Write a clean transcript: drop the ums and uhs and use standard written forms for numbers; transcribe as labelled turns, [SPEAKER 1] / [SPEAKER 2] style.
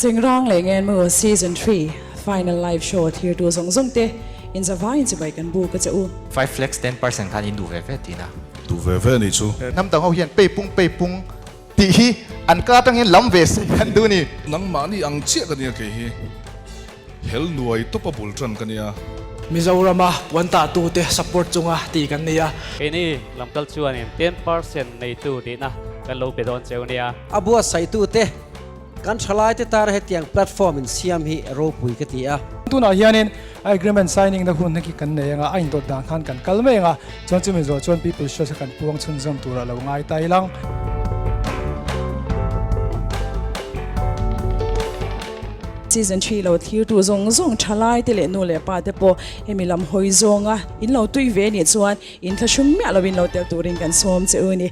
[SPEAKER 1] Chengrang leh Ngenmu Season 3 Final Live Show thirtu zawng zawng te inzavaiin chibai kan buk a che u.
[SPEAKER 2] Five lakhs 10% khan in duh ve ve tihna.
[SPEAKER 3] Duh ve ve nih chu.
[SPEAKER 4] Hnam dang ho hian pei pung pei pung tih hi an ka atang hian lam ve se an duh ni.
[SPEAKER 3] Nangmahni ang chiah ka nia kei hi. Hel nuai tawp a bul tan ka nia.
[SPEAKER 5] Mizorama puan tahtute support chunga tih kan ni a.
[SPEAKER 6] Keini lamkal chuanin 10% neitu nihna kan lo pe dawn cheu nia.
[SPEAKER 7] A buatsaitute kan thalaite tara hetiang platform in siam hi ropui ka ti a.
[SPEAKER 8] Tunah hianin agreement signing na hun hi kan nei anga a indawt dan khan kan kal mai anga chuan chumi zawh chuan People's Choice kha kan puang chhunzawm turah lo ngai ta ilang.
[SPEAKER 1] Season 3 lo thirtu zawng zawng thalai te leh nu leh pa te pawh hemi lam hawi zawnga in lo tui ve nih chuan in thlahrung miah lovin lo tel turin kan sawm che u ni.